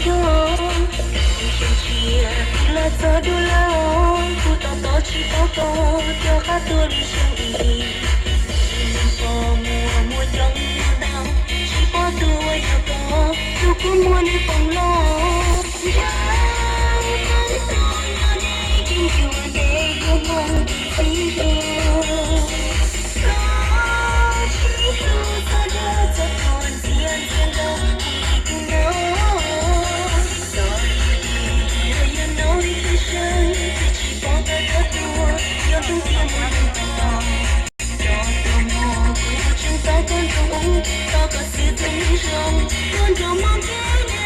Lub xyoo tshiab twb los txog dua lawm, kuv tos tos tsis pom koj rov qab tuaj lub xyoo ib. Tsis pom muaj muaj coob muaj ntau, tsis pom tus uas yog koj, tus kua muag nws poob los. Nrog qhov tus yog deb, tus ncua deb yuav hmoov tib hlub. Koj tsis hlub txog dag txog tuag ntxias ntxias nkaus kuv li tus no. Txom nyem tiag tiag yog no ib pliag sawv, twb tsis pom koj rov tuaj, yog tus tiag muaj lwm tus los. Rau tus muag kuv tseem tos koj nrog mus, tos koj xwb thiaj li zoo, ua nrog mog thiab ne.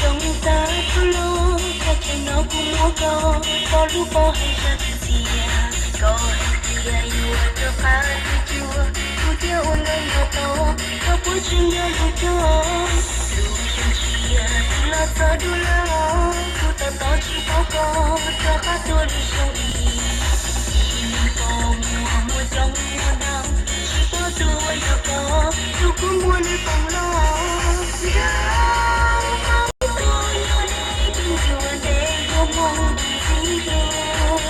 Xyoo tas dhau los, thaj chaw no kuv muab koj, koj lub pob hais zaj ntxias. Koj hais tias yuav rov qab tuaj cuag, kuv thiaj ua nkauj yuav tau, koj puas tseem nco lub rog. Lub xyoo tshiab twb los txog dua lawm, kuv tos tos tsis pom koj rov qab tuaj lub xyoo ib. Tsis pom muaj muaj coob muaj ntau, tsis pom tus uas yog koj, tus kua muag nws poob los. Nrog qhov tus yog deb, tus ncua deb yuav hmoov tib hlub.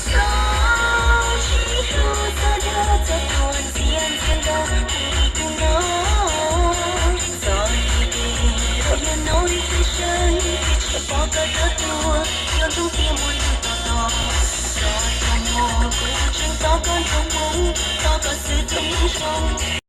Koj tsis hlub txog dag txog tuag ntxias ntxias nkaus kuv li tus no. Txom nyem tiag tiag yog no ib pliag sawv, twb tsis pom koj rov tuaj, yog tus tiag muaj lwm tus los. Rau tus muag kuv tseem tos koj nrog mus, tos koj xwb thiaj li zoo.